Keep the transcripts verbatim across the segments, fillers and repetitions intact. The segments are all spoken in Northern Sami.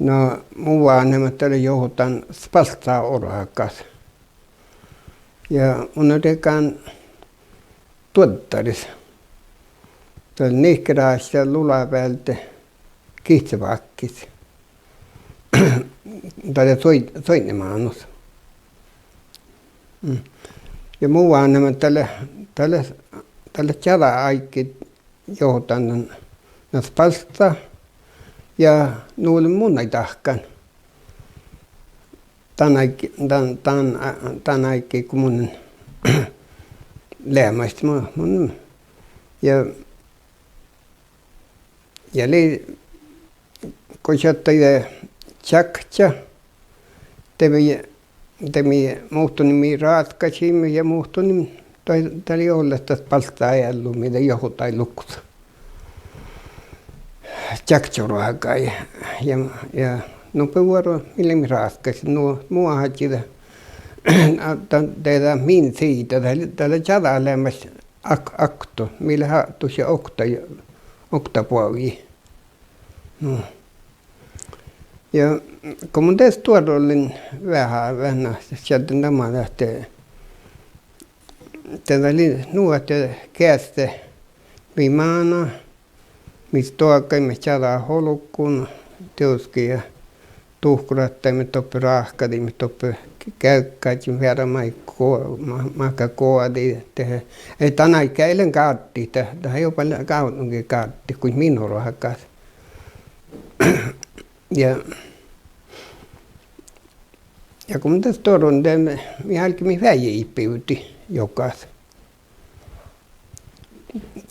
Na, mu vánhemat dalle johtan spálcca orohagas. Ja mun dieđán duoddaris. Dat nihkkerášja lulabealde Gihcebákkis. Dat lea suid-, suidnemánus. Mm. Ja mu vánhemat dalle, dalle, dalle čađa áiggi johtan na spálcca. Ja nu lea mun dahkan dan áiggi, dan, dan, dan áiggi go mun lean leamaš, mu-, mun, ja ja lei, go šattai de čakča, de mii, de mii muhtumiin rátkkašeimmet ja muhtumiin, dat, dat lei olles dat spálccaeallu mii de johtai lukus čakčaorohagas. Ja, ja nubbi vuorru mii leimmet rátkkašit, nu mu áhčči de, dat, dat min siida, dat lea, dat lea čađa leamaš ak-, akto, mii leat dušše okta, okta boađi. Nu. Ja go mun de stuorra ollen veahá, veahá šadden dan maid ahte, de dat lei nu ahte geasset mii máná, mii stoaggaimet čađa olgun dieđusge ja duhkoraddaimet doppe, ráhkadaimet doppe, geavggážin feara maid go-, ma-, mahkáš goađi, de, eh, dan áigge ii lean gáddit, dat, dat ii lean gávdnogit gáddit go mii orohagas. Ja, ja go mun de stuorra ollen de mii álggiimet veajehiid bivdit jogas.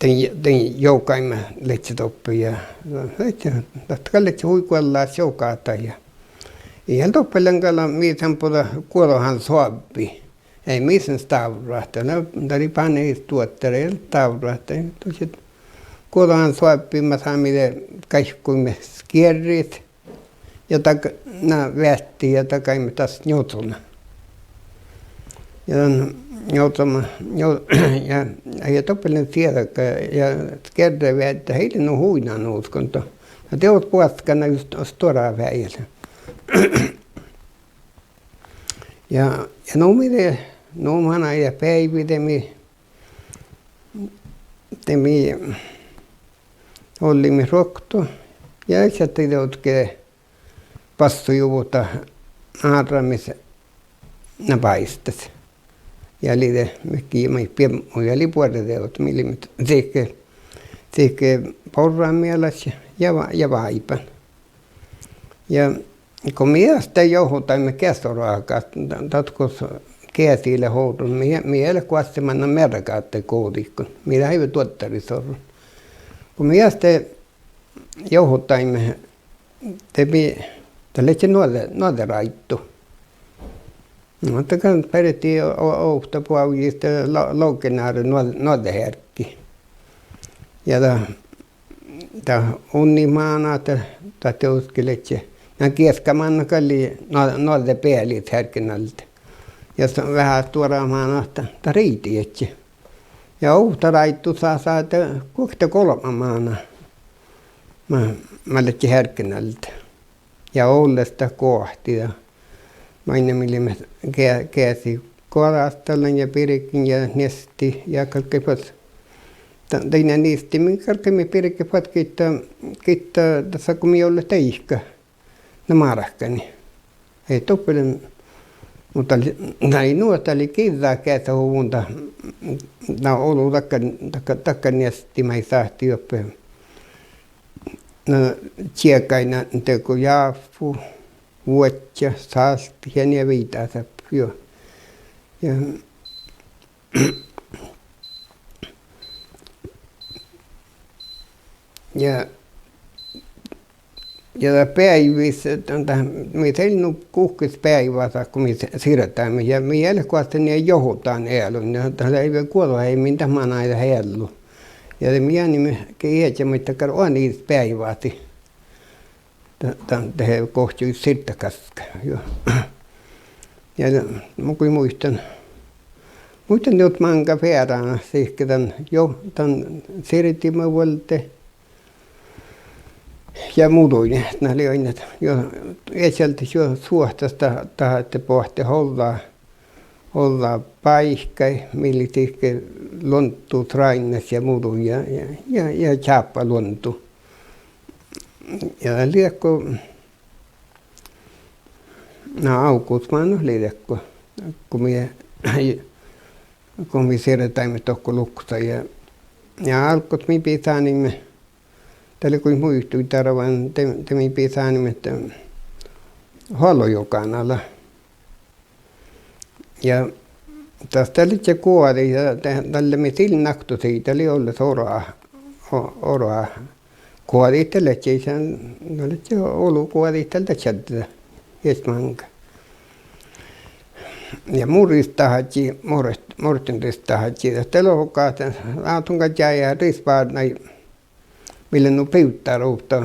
Dan, dan jogaimet ledje doppe ja, dat gal ledje hui guollás jogat ja, ii doppe lean gal mii dan bođii guođohan soabbi. Eai mii son stávrat, dat lei, dat lei bánestuottara, ii stávrat, dat dušše guođohan soabbi, maid mii de gaikkuimet skierrit. Ja dat, na veattii ja dat gaimet das njođona. Ja dan njođoma, njo-, ja, ja doppe lean sieđa ja skierreveadde, ii lean nu huina nuskan, dat, dat dieđusge boaskana just stuorra veaháš. Ja, ja nu mii de, nu manai ja beaivvi de mii, de mii olliimet ruoktot. Ja šattai dieđusge bassojuvvot árramis na báistis. Ja lei de mihkkege maid biebmu ja lei buorre dieđusge, mii leimmet sihke, sihke borranmielas ja, ja váiban. Ja go mii de johudaimet geassorohagas, dat gos geasi lea orron, mii, mii ii leat goassege mannan mearragáddái gođiiguin, mii leat heive duoddaris orron. Go mii de johudaimet, de mii, dat ledje nuođđe-, nuođđeráiddu. Na dat gal bearti o-, ovtta boađi de lo-, loggenáre nuođ-, nuođđehearggi. Ja dat, dat unnit mánát, dat dieđusge ledje, na gieskamánát gal lei nuođ-, nuođđebealit heargge nalde. Ja veahá stuorra mánát, dat riidiežžet. Ja ovtta ráiddu sasa de guokte golbma máná, ma-, ma ledje heargge nalde. Ja olles dat goahti ja, mainna mii leimmet ge-, geasi goađasttallan ja birgen ja niesti ja galggai fas. Da-, dainna niesti mii galggaimet birget fas gitta, gitta dasa go mii ollet deike na márkanii. Ii doppe lean, muhto dat lei, dat lei nu ahte dat lei giđđageassehuvvon dat, na olu dakka, dakka, dakka niesti maid sáhtii doppe. Na, čiegain dego jávvu, vuodjá, sálttit ja nie viidáseappot, juo. Ja, ja, ja dat beaivvis, dat, dat, mii ii leat nu guhkes beaivvas go mii sirdaime ja mii ii leat goassege nie johudan ealu, dat lei vel guođoheami dat manai dat eallu. Ja de mii jániimet ge ieža maid dakkár oanis beaivvásiid. Da-, da-, dehe gohčodit sirddagaskka, juo. Ja de mun goit muittán, muittán juo máŋga fearána sihke dan, juo, dan sirdima vuolde. Ja muđui, na lei ain, juo, iežalde juo suohtas dat, dat ahte boahti ođđa, ođđa báikái, mii lei dihte luonddu tráinnas ja muđui ja, ja, ja, ja čáppa luonddu. Ja dat lei go, na, áigus manne lei dego, go mii, go mii sierredaime dohko luhkká ja, ja álggus mii bisánime, dat lei goit muitui darván, de, de mii bisánime ahte Hoallojogan ala. Ja das dat ledje goađi ja de, dalle mii ii nakto sii, dat lei olles oro, o-, oro goađi dat ledje, ii, dat ledje olu goađi dat ledje, ieš máŋga. Ja mu ristaha addji, Mor-, Morten ristaha addji, dat lei lohká ahte, ádden gal čájehit rispárnnaid, mii lea nu bivdda ovtta,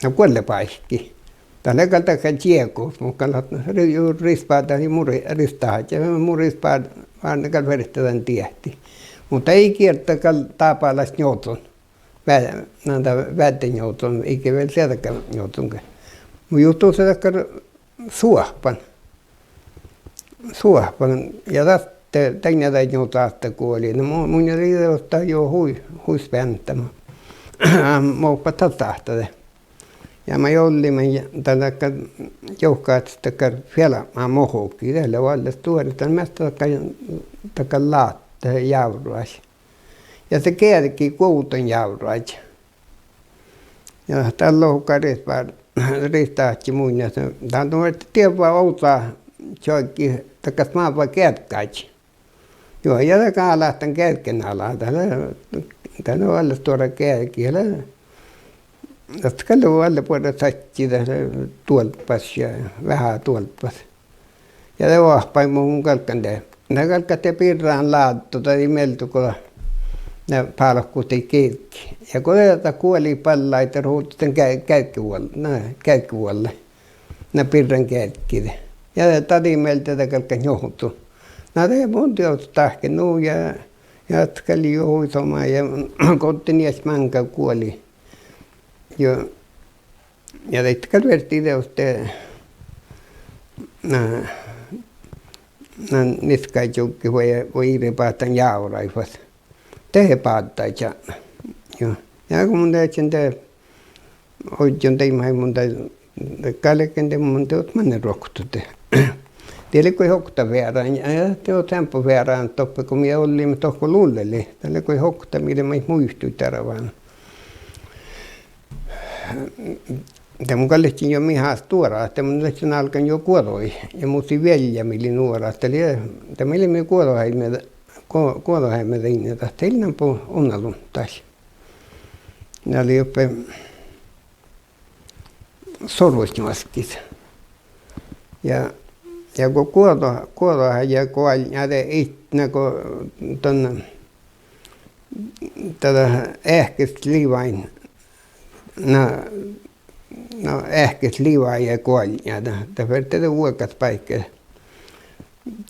na, guollebáikki. Dat lea gal dakkár čiegus, muhto gal ri-, ju rispárnnaid mu ri-, ristaha addji, mu rispár-, várra gal fertejin dan diehtit. Muhto ii gierda gal dábálaš njođđon. Ve-, na, dat veaddejnjođđon, ii ge vel šadda njođđon ge. Mu juhtus dakkár suohpan. Suohpan, ja dat, dainna daid nu dáhta guoli. Na mu-, mun ja dieđusge dat juo hui, hui speanttama. Mo-, mo-, dat dáhta de. Ja mii olliime, dat lea dakkár, juohke ahte dakkár fialbma mohkii, dat lea oalle stuorit, dat measta dakkár, dakkár látta jávráža. Ja de geargii guovddan jávráža. Ja dat lohká rispár-, ristaha addji munnje ahte dál nu fertet dievva ovdal čoaggis dakkár smávva geađggáža. Juo, ja dat gal lea dan geađggen ala, dat lea, dat lea oalle stuorra geađgi, dat lea, dat gal lea oalle buorre sadji, dat lea duolbbas ja veahá duolbbas. Ja de oahpai mu-, mun galggan de. Na galggat de birran láddut, dat ii mielde go dat, na, bálkut daid geađggi. Ja go de dat guoli ballai, de ruđiimet ge-, geađggivuol-, na, geađggivuollái. Na birran geađggi de. Ja dat ii mielde de galggat njohtu. Na de mun dieđusge dahken nu ja, ja dat gal lei juo hui somá ja goddin ieš máŋga guoli. Juo, ja daid gal fertii dieđusge, na, na, niskačuggit vai, vai irbát dan jávráid fas. De báddá čatnat. Juo. Ja go mun ledjen de, ožžon deimahii mun de, de galgen de mun dieđusge manne ruoktot de. De lei goit okta fearán, ja de lei seammás fearán doppe go mii olliime dohko lullelii. Dat lei goit okta, mii lei maid muitui darván. De mun gal ledjen juo mihá stuorra, de mun ledjen álgán juo guođohit. Ja mus lei vielja mii lei nuorat, de lei, de mii leimmet guođoheaime, guo-, guođoheaime dainna, dat ii lean bu unna lunttaš. Dat lei doppe Sorvosnjoaskis. Ja, ja go guođo-, guođoheaddji goalnnjá de itne go dan, dahje eahkes livai, na, na, eahkes livai goalnnjá, dat, dat ferte de vuogas báikái.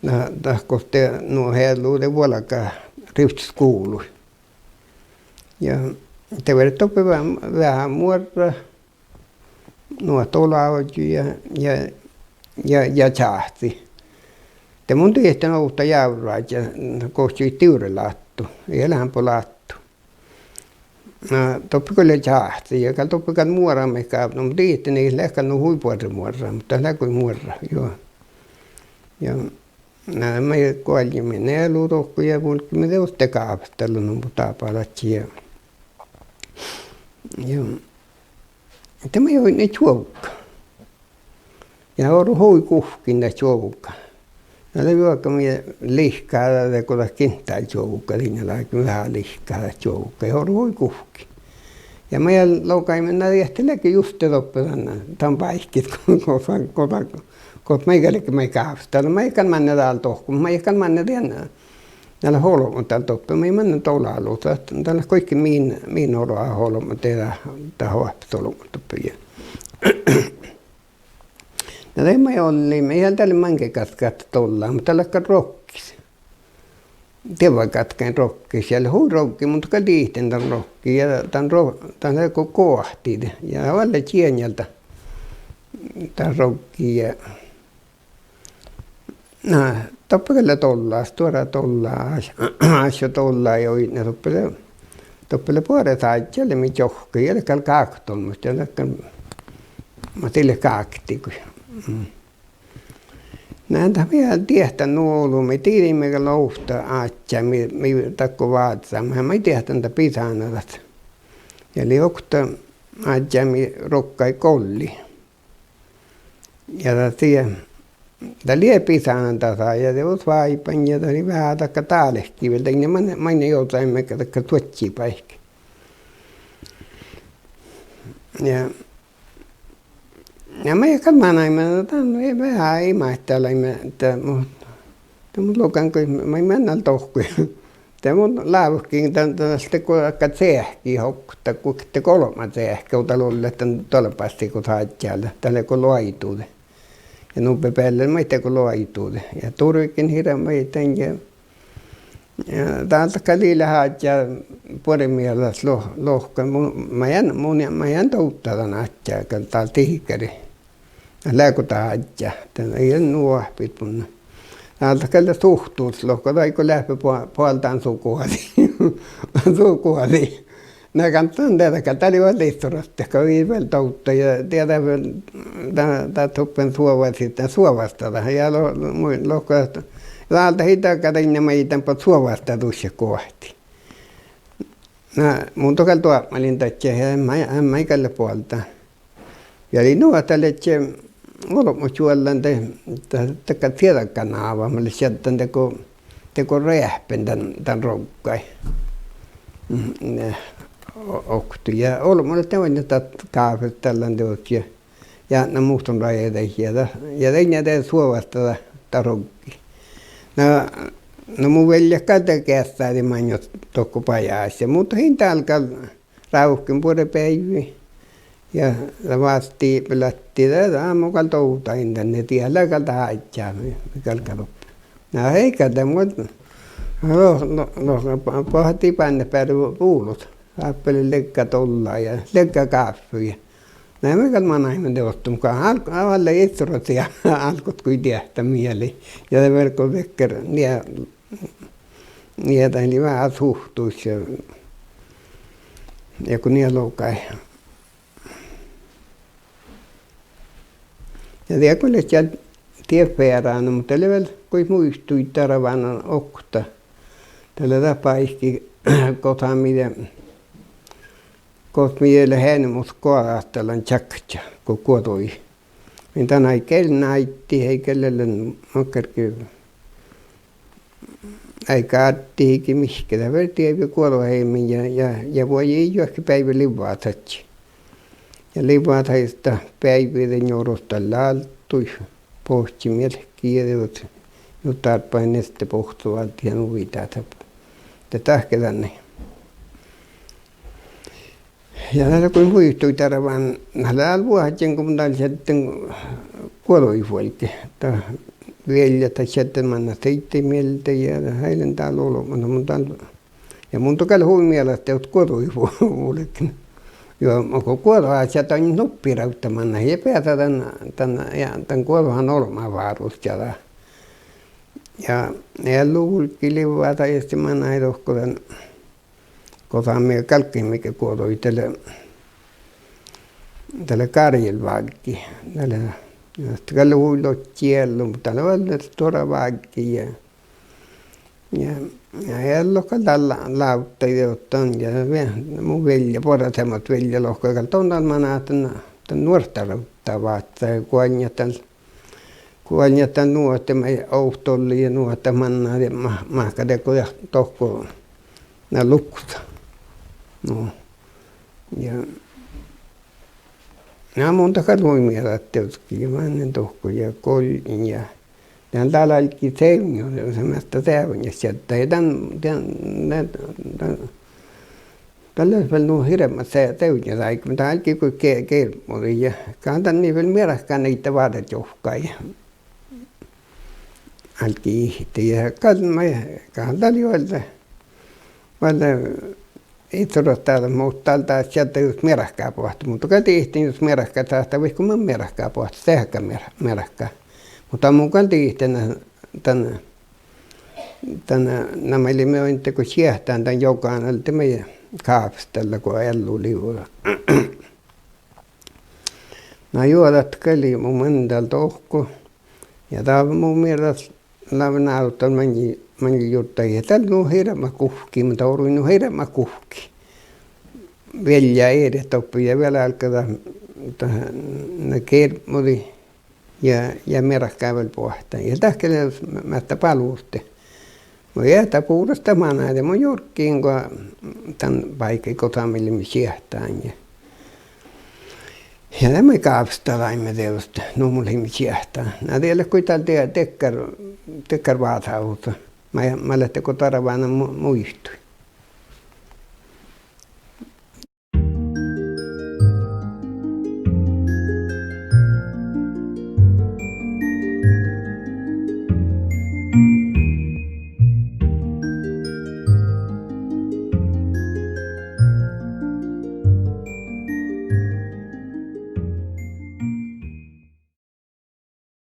Na, dat gos de nu ealu de vuolgá rivttes skuvlui. Ja de ferte doppe veahá, veahá muorra, nu ahte dola oažžu ja, ja, ja, ja čáhci. De mun dihten ovtta jávráža, gos divre láttu, ii lean bu láttu. Na doppe go lea čáhci ja gal doppe gal muora maid gávdno, mun dihten ii leat gal nu hui buorre muorra, muhto dat lea goit muorra, juo. Ja na mii goaljiime ealu dohko ja vulggiime dieđusge gávttalon nu dábálaččat ja, ja de mii oidne čuovgga. Ja oro hui guhkkin dat čuovga. Ja lea juoga mii lihkadit go dat gintá čuovga, dieinna lágiin veahá lihkadit čuovga ja oro hui guhkkin. Ja mii logaime na diehtit leage juste doppe dan, dan báikis go, go, go, go mii galge maid gávttalon, mii gal manne dál dohko, mii gal manne dien, na lea olbmot dál doppe, mii manne dola lusa, dat lea goitge min, min oro olbmot, dat, dat oahpes olbmot doppe ja. Na de mii olliime, ja dat lea máŋga gaskkas dolla, muhto dat lea gal rohkes. dievvagatkain rohkki, ii leat hui rohkki, muhto gal dihten dan rohkki ja dan ro-, dan lea go goahtit ja oalle čieŋal dan, dan rohkki ja Na, doppe gal lea dolla, stuorra dolla, áš-, áššo dolla ja oidne, doppe lea, doppe lea buoret áddjá lea mii čohkket, ja dat gal gákti olmmoš, ja dat gal, ma dii leat gákti go. Mm. Na, dat mii diehtán nu olu, mii dii, mii gal ovtta áddjá, mii, mii dakko vázzá, ma, mii diehtán dat bisána dat. Ja lei okta áddjá mii ruokkai golli. Ja dat die-, dat lei bisána dasa ja de fáibban ja dat lei veahá dakkár dálki vel, dainna main-, mainna jođaimet dakkár suodjibáikki. Ja, ja mii gal manaimet dan, veahá imahttalaimet, de mu-, de mun logan go maid mannan dohko. De mun lávkin dan, dan ahte go dakkár ceahki okta, go de golbma ceahki ovdal ollet dan dolbásii go áddjá lea, dat lea go loaidu de. Ja nubbi bealde maid de go loaidu de. Ja durgen hirbmadit dan ja, ja dál dat gal lei áddjá buori mielas lo-, lohkat, mun, maid ean, mun, maid ean dovdda dan áddjá gal dál dihkari. Leago dat áddjá, dat ii lean nu oahpit mun. Dál dat gal lea suhttus lohkat, dai go leahpet bo-, boaldán su goađi. Su goađi. Na gal dan dieđán gal, dat lei vel issorat, dat gal ii vel dovdda ja dieđán vel, dat, dat doppe suovasii, dat suovastá dat ja lo-, mu-, lohkat, dál dat ii daga dainna maid dan, bat suovastá dušše goahti. Na, mun do gal doapmallin dadjat, ja maid, maid gal leat boaldán. Ja lei nu ahte ledje olbmot čuollan de, de, dakkár cieđagánáva mat lea šaddan dego, dego reahpen dan, dan roggai. Mm, ne, o-, oktii. Ja olbmot lea de oainnat dat gáfestallan dieđusge. Ja ná muhtun rajadaid ja dat, ja dainna de suovastá dat, dat roggi. Na, na mu viellja gal de geassáde maŋŋá dohko bajás ja mun dohken dál gal rávkin buori beaivvi. Ja dat vástibelatti de, dat mun gal dovdain dan, ne die lea gal dat áddjá mii galgá doppe. Na ii gal de mun, no, no, no, ba-, bahtii bánnet beare bu-, bulut. Dáppe lei liegga dolla ja liegga gáffui ja. Na mii gal manaimet dieđusge, muhto gal, gal lei issorat ja álggus gal diehtán mieli. Ja de vel go dakkár nie-, nie dat lei veahá suhttus ja, ja go nie logai. Ja die go lei ja die fearána, muhto dat lei vel goit muitui darvánan okta. Dat lea dat báiki, gos mii de, gos mii de leat eanemus goađahtalan čakča go guođui. Min dan áigge ii lean áiddi, áigge ii lean makkárge, áigge árttiidii mihkke, dat vel dievve guođoheami ja, ja, ja vuoi juohke beaivvi livvásat. Ja livvásat dat beaivvi de njoros dalle álddui, bohčči mielkki ja dieđusge, nu dárbbašin este bohccu váldit ja nu viidá dat, de dahke danne. Ja dat lea goit muitui darvánan, dat lea dál vuohadjen go mun dál šadden guođuid vuolgit. Dat viellja dat šadden mannat daidda mielde ja dat ii lean dál olbmot, mun dál, ja mun do gal hui mielas dieđusge guođuid vu-, vuolgit. Juo, muhto guođoáššat dan nuppi rávdda mannat ja beasa dan, dan, ja dan guođohan olbmá várus čađa. Ja eallu vulggii livvása ja manai dohko dan, gos mii galggaimet guođuid, dat lea, dat lea gárjelvággi. Dat lea, dat gal lea hui lodji eallu, muhto dat lea vel stuorra vággi ja, ja, ja eallo gal dál lávddai dieđusge dan ja vie-, mu viellja, boraseammat viellja lohká gal don dal manat dan, dan nuorttarávddá váccá ja guoainnas dal guoainnas dal nu ahte maid ovtta ollu ja nu ahte manná de ma-, mahká dego dohko, na, luksa. Nu. Ja, na, mun dat gal hui mielas dieđusge ja mannan dohko ja gollin ja dan dál álggii cevdnjus, mii sáhttit cevdnjat šaddá ja dan, dan, dan, dan, dat lea vel nu hirbmat cevdnjasáigge, dat álggii goit ge-, gerbmodit ja gal dan lei vel mearkka daidda várra čohkkái. Álggii ihte ja gal maid, gal dál juo, vuolde, ii sorastaga, muhto dál dat šattai jus mearkkaboahtit. Muhto gal dihten jus mearkka sáhttá vaikko mun mearkkaboahtit, seahka mear-, mearkka. Muhto mun gal dihten dan, dan, na maid lei, mii oinniimet go šiehtán dan jogan, ale de maid gávstalla go eallu livvo. Na juo, dat gal lei mu mun dál dohko. Ja dat mun mii dat láven ávdal maŋŋil, maŋŋil jurddašit. Ja dál nu hirbmat guhkki, mun doruin nu hirbmat guhkki. Viellja eret doppe ja vel álgá dat, dat, na, gerbmodit ja, ja mearkka vel boahtán. Ja dat gal lei, mii dat bálvudit. Mun, ja dat bures dat manai, de mun jurggiin go dan báikái go dat mii leimmet šiehtán ja Ja de mii gávstalaime dieđusge, nu mun leimmet šiehtán. Na de lei go dal de-, dakkár, dakkár vásáhus. Mat, mat leat go darvánat mu-, muitui.